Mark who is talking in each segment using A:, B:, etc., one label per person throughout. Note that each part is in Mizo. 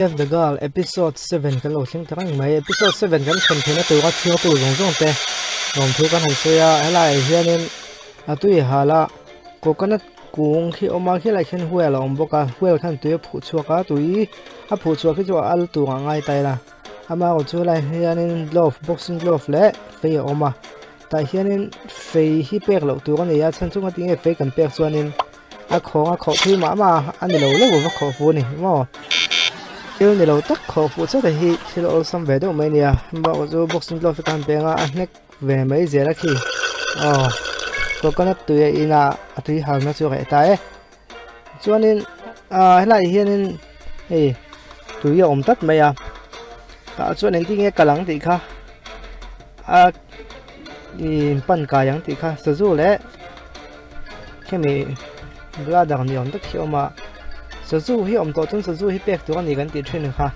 A: Save the Girl Episode 7 kan lo thleng ta reng mai. Episode 7 kan thlen theihna tura chhiartu zawng zawng te lawmthu kan han sawi a. Helaiah hianin a tui hal a, coconut kung khi a awm a, khilaiah khian whale a awm bawk a, whale khan tui a phuh chhuak a, tui a phuh chhuah khi chu a al tur a ngai ta ila. Amaherawhchu chu helaiah hianin glove boxing glove leh fei a awm a, tah hianin fei hi pek loh tur a ni a, chhan chu ngatinge fei kan pek chuanin A khawng a khawh thui mah mah a, a ni lo lo va khawh fu a ni maw? Thil ni lo tak khawh fuh chat a hi thil awlsam ve deuh mai a nia, bakah chu boxing glove te khan peng a, a hnek ve mai zel a khi aw coconut tui a in a, a tui halna chu a reh ta e. Chuanin ah helaiah hianin hei tui a awm tlat mai a, tah chuan engtin nge kal ang tih kha a ih pan kai ang tih kha sazu leh. Hemi bladder ni awm tak hi a awm a, sazu hi awm tawh chuan sazu hi pek tur a ni kan tih thin kha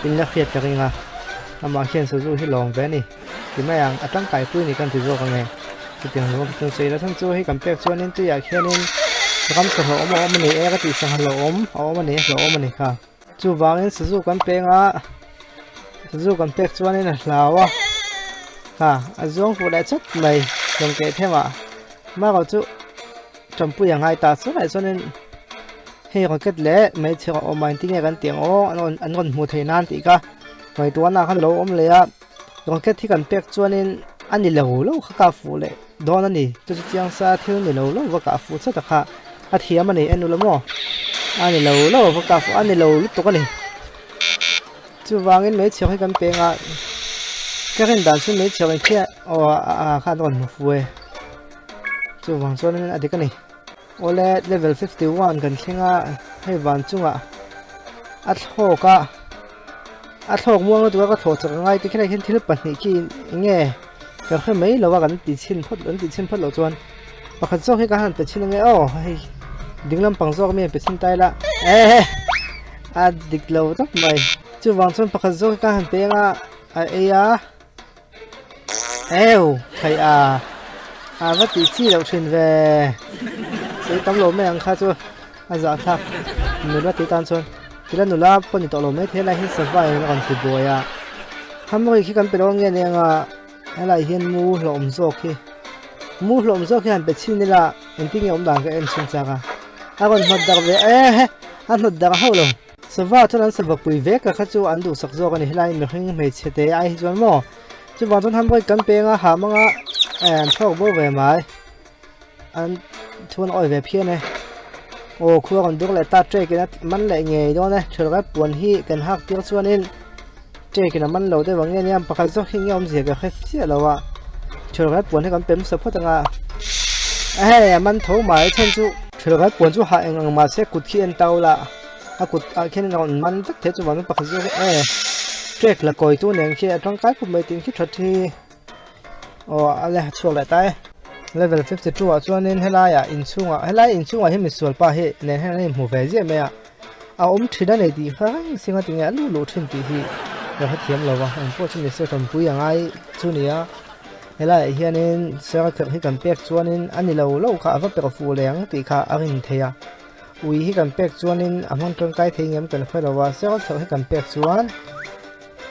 A: in la hriat ka ring a, amah hian sazu hi lawm ve a ni ti mai ang a tangkai pui a ni kan ti zawk ang e chutiang lo chuan sawi la chhan chu hei kan pek chuanin tuiah khianin ram sa hlauhawm a awm a ni e ka tih sangha hlauhawm a awm a ni hlauhawm a ni kha. Chuvangin sazu kan peng a, sazu kan pek chuanin a hlau a, ha a zuang fuh leh chat mai lawng keh them ah Maro chu tanpui a ngai ta chulai chuanin hei rocket leh hmeichhe a awm a engtin nge kan tih ang aw an rawn an rawn hmuh theih nan tih kha ngaihtuahna khan a lo awm leh a, rocket hi kan pek chuanin a ni lo lo kha kah fuh leh dawn a ni chu chu chiang sa thil ni lo lo va kah fuh chat a kha. A thiam a ni en ula maw? A ni lo lo va kah fuh a ni lo lutuk a ni. Chuvangin meichher hi kan peng a, ka rin dan chu meichher in khian aw a khan a rawn hmu fu e. Chuvang chuanin a dik a ni. Awle level 51 kan thleng a, hei van chungah a thlawk a, a thlawk muang lutuk a ka thlawh chak a ngai te khilai hian thil pahnih khi eng nge ka hre mai lo a kan ti chhin phawt an tih chhin phawt loh chuan. Pakhat zawk hi ka han pe chhin ange aw hei ding lampang zawk mi an pe chhin ta ila eh a dik lo tak mai chuvang chuan pakhat zawk hi ka han peng a a ei a eu thei a a va tih chi loh thin ve sei tam lo mai ang kha chu a zahthlak nula tih tan chuan tila nula pawh ni tawh lo mai thei lai hian sava in a rawn ti buai a hamri khi kan pe lo ange nia anga. Helaiah hian mu hlawm zawk hi mu hlawm zawk hi han pe chhin ila engtin nge awm dan ka en chhin chak a a rawn hnawt darh ve e he a hnawt darh hauh lo sava chuan an sava pui vek a kha chu an duhsak zawk a ni helai mihring hmeichhe te ai hi chuan maw chuvang chuan hambrake kan peng a ha hmanga eh an chhuak bo ve mai an chuan awi ve phian e aw khua rawn dur leh ta trek in a man leh ngei dawn e thil puan hi kan hak tir chuanin. Cake in a man lo deuh ang nge nia pakhat zawk hi nge awmzia ka hre chiah lo a thil puan hi kan pe hmasa phawt ang a hei a man tho mai chhan chu thil puan chu hah eng ang mahse kut khi en tau la a kut ah khian a rawn man vek thei chuvangin pakhat zawk hi e cake la kawi tu nen khi a tangkai khawp mai tih khi that hi aw a le chhuak leh ta e level 52 ah chuanin helaiah inchhungah helai inchhungah hi misual pa hi nen hian an inhmu ve ziah mai a. A awm thin a nei tih kha reng singa tinge a luh luh thin tih hi ka hrethiam lo a, engpawh chu ni se ṭawmpui a ngai chu ni a, helaiah hianin sir kherh hi kan pek chuanin a ni lo lo kha a va perh fuh leh ang tih kha a rin thei a, ui hi kan pek chuanin a hmang tangkai thei ngem kan hre lo a, sir kherh hi kan pek chuan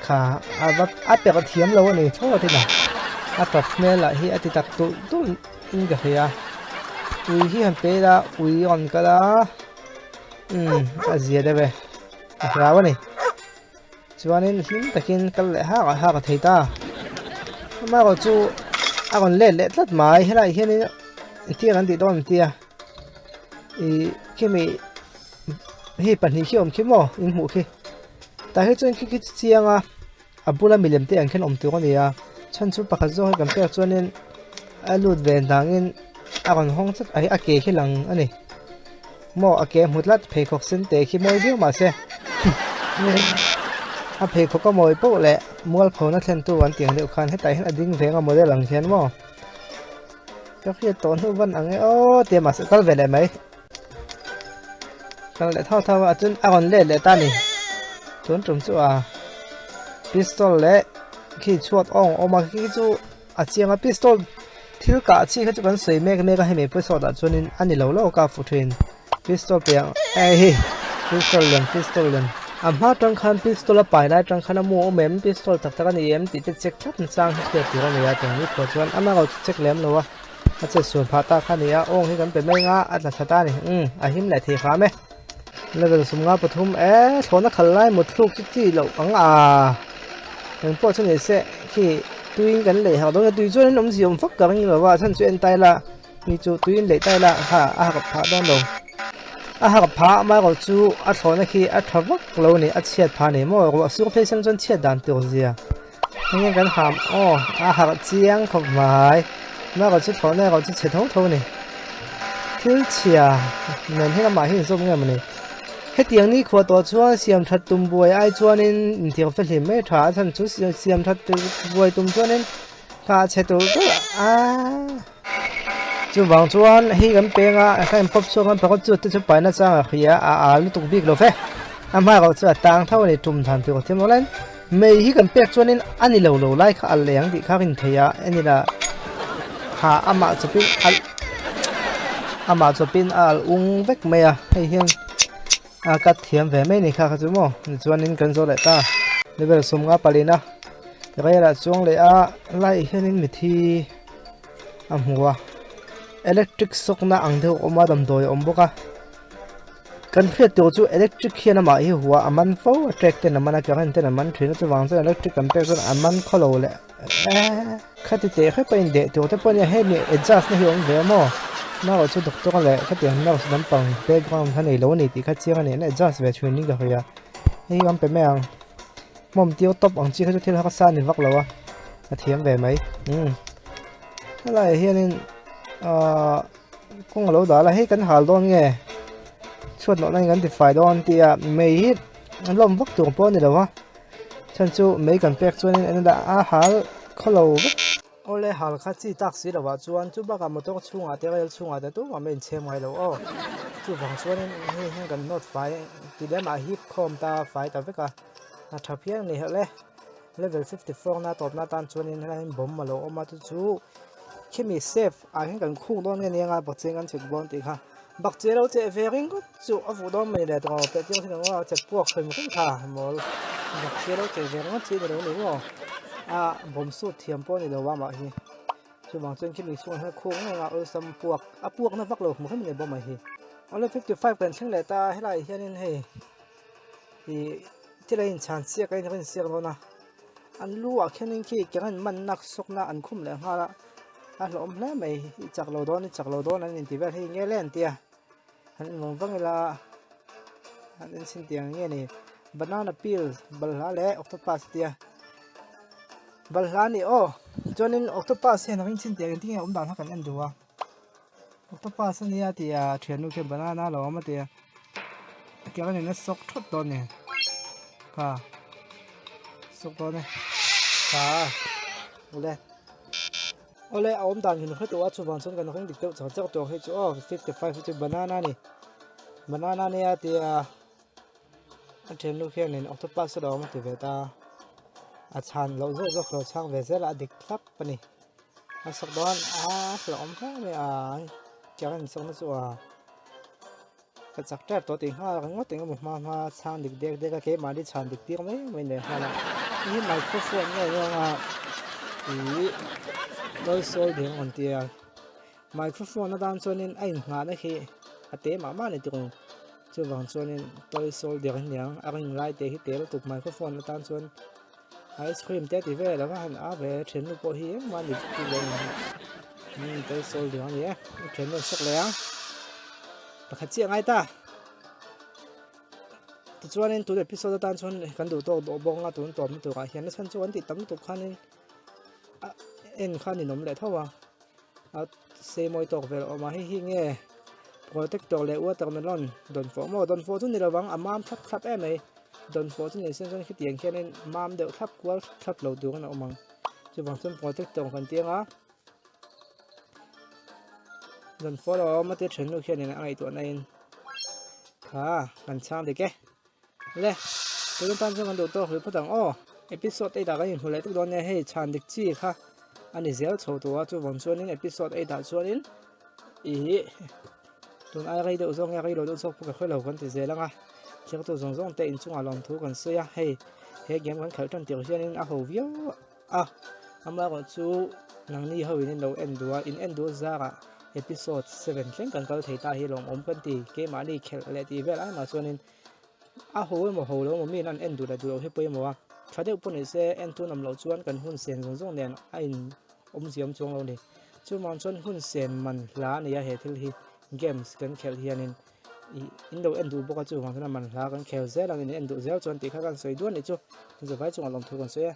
A: kha a va a perh thiam lo a ni thlawt in a, a tawp hmel lah hi a ti tak tulh tulh in ka hria, ui hi han pe ila ui rawn kal a. Umm a zia deuh e a hlau a ni chuanin hlim takin kal leh hak ah hak a thei ta amaherawh chu a rawn let leh tlat mai helaiah hianin engtin an tih dawn an tia ih khimi hei pahnih khi awm khi maw in hmuh khi tah hi chuan khi khi chu chiang a a bula milem te ang khian awm tur a ni a chhan chu pakhat zawk hi kan pek chuanin a lut ve dangin a rawn hawng chat a a ke khi lang a ni maw a ke hmu tlat pheikhawk sen te khi mawi viau mahse a pheikhawk a mawi poh leh mualphona thlen tu an tih ang deuh khan hetah hian a ding veng a model ang hian maw ka hriat tawh hnu van ang e aw tia mahse kal ve leh mai. Kal leh thau thau a chuan a rawn let leh ta a ni tun tum chu a pistol leh khi chhuat awng a awm a khi chu a chiang a pistol thil kah chi kha chu kan sawi mek mek a hemi episode ah chuanin a ni lo lo ka fu thin pistol piang eh hi pistol lem pistol lem. A hma tang khan pistol a pai lai tang khan a mu awm em, pistol tak tak a ni em tih te check thlap nachang hi hriat tur a nei a, tiang ni pawh chuan amah erawh chu check lem lo a, a chet sual phah ta kha a ni a, awng hi kan pe mai anga a tla thla ta a ni, umm a him leh thei hram e. Level 53 e, thlawhna khal lai mut thluk chu chi loh ang a, engpawh chu ni se khi tuiin kan lei hak dawn a, tui chuan in awmzia awm fak ka ring lo a, chhan chu en ta ila mi chu tuiin lei ta ila kha a hak phah dawn lo, a hak phah amaherawh chu a thlawhna khi a tha vak lo a ni, a chhiat phah a ni maw, ruah sur phei sang chuan chhiat dan tur zia eng nge kan ham aw a harh chiang khawp mai amaherawh chu thlawhna erawh chu chhe tho tho a ni. Thil chhia nen hian amah hi inzawm nge mawni? Hetiang ni khuah tawh chuan siam that tum buai ai chuanin inthiam fehlim mai a tha a chhan chu siam that buai tum chuanin nghah chhe tur ber a chuvang chuan hei kan peng a ka inpawp chhuak a pakhat chu te chu paina chang a hria a al lutuk bik lo ve a hma erawh chu a tang tho a ni tum dan tur thiam lo lain mei hi kan pek chuanin a ni lo lo lai kha a leng tih kha a rin thei a enila ha amah chawpin a amah chawpin a al ung vek mai a hei hian a cut thiam ve mai ni kha kha chu maw tichuanin kan zawh leh ta level 50 palina rail ah chuang leh a lai hianin mithi a hmu a electric shock na ang deuh a awm a damdawi a awm bawk a. Kan hriat tur chu electric hian amah hi hua a man fo a track ten a man a current ten a man thin a chuvang chuan electric kan pek chuan a man khawlo leh eee khati teh hrep a indeh tur te pawh ania hemi adjust na hi a awm ve a maw marawh chu doctor leh khatiang nurse lampang background kha neilo a ni tih kha chiang a ni an adjust ve thin in ka hria hei hi kan pe mai ang hmawm tir tawp ang chi kha chu thil harsa a ni vak lo a a thiam ve mai umm helaiah hianin ahh. Kawng a lo dal a, hei kan hal dawn nge chhuat nawh na in kan ti fai dawn tih a mei hi an lawm vak tur pawh a ni lo a chhan chu mei kan pek chuan in a a hal khaw lo vek. Awle hal kha chi tak si lovah chuan chu bakah motor chhungah te rail chhungah te tumah mai inchhem ngai lo aw chuvang chuanin hei hian kan nawt fai ti lemah hip khawm ta fai ta vek a a tha phian a ni heuh le. Level 54 na tawpna tan chuanin helaiin bomb a lo awm a chu chu khimi safe ah hian kan khung dawn nge nia bakcheh kan chhuk dawn tih kha bakcheh lo cheh ve ringawt chu a vuh dawn mai le tawh peh tir thin ang aw che puak hrim hrim kha mawl bakcheh lo cheh ve ringawt chi a ni lo ni maw a bomb sut thiam pawh a ni lo a mah hi chuvang chuan khimi chhungah hian khung reng a awlsam puak a puak na vak lo hmu hrim a ni bomb ah hi awle 55 kan thleng leh ta helaiah hianin hei. Ih thil a inchhan chiak a in siak dawn a an lu ah khianin khi keng an man nak sawk na an khum leh nghal a a hlauhawm hle mai i chak lo dawn i chak lo dawn an inti vel hei nge le an tia han en vang vang ila han en chhin tiang nge ni banana peel balhla leh octopus tia balhla a ni aw chuanin octopus hian a ring chhin tiang engtin nge a awm dan kha kan en duh a. Octopus a nia tih a thiannu khian banana a lo awm a tia keng a nen a sawk thawt dawn a ni kha sawk dawn e kha awle awle a awm dan hi hre tawh a chuvang chuan kan ring dik deuh char char tawh hei chu aw 55 hi chu banana a ni banana a nia tia a thiannu khianin octopus a lo awm a ti ve ta a chhan loh zawk zawk lo chhang ve zel a a dik thlap a ni. A sak dawn a hlauhawm hle mai a keng in sakna chu a ka chak tep tawh tih nghal ringawt eng emaw hma hma chhang dik dek dek a keimahni chhan dik tir mai mai leh nghal a hei hi microphone nge ni ang a ih toy sawl ding an tia microphone atan chuanin a innghahna khi a te mah mah a ni tawh ang chuvang chuanin toy sawl der a ni ang a ring lai te hi tel lutuk microphone atan chuan. Ice cream te ti vel ava han a ve thiannu pawh hi engmah ni ti ve ni tel sawl ding ani e thiannu an sawk leh ang pakhat chiah ngai ta tichuanin tun episode atan chuan kan duh tawk dawh bawk anga tun tawp na turah hian a chhan chu an tih tam lutuk khanin a en khan ninawm leh tho a a sei mawi tawk vel a awm a hei hi nge protector leh watermelon dawnfawh maw dawnfawh chu ni lovang a mam thlap thlap em mai dawnfawh chu ni se chuan khitiang khianin mam deuh thlap kual thlap lo turin a awm ang chuvang chuan protector kan ti anga dawnfawh lo a awm a tia then nu khianin a ngaihtuah na in kha kan chhang dik e. Le, tun atan chuan kan duh tawk hlui phawt ang aw. Episode 8 ah kan inhmu leh tuk dawn nia, hei chhan dik chi kha a ni zel chho tawh a, chuvang chuanin episode 8 ah chuanin ih tun ai rei deuh zawk nge rei lo deuh zawk pawh ka hre lo kan ti zel ang a. Thliaktu zawng zawng te inchungah lawmthu kan sawi a, hei he game kan khalh tan tirh hianin a ho viau a, amaherawh chu nangni ho in lo en duh a, in en duh zarah episode seven thleng kan kal thei ta hi lawmawm kan ti, keimahni khelh leh tih vel ai mah chuanin a ho emaw ho lo emaw miin an en duh leh duh loh hi pawimawh a, tha deuh pawh ni se en tun awm loh chuan kan hun sen zawng zawng nen a in awmzia awm chuang lo a ni, chuvang chuan hun sen man hla a ni a he thil hi games kan khelh hianin. Ih in lo en duh bawk a chuvang chuan a man hla kan khel zel ang in en duh zel chuan tih kha kan sawi duan nih chu zavai chungah lawmthu kan sawi a.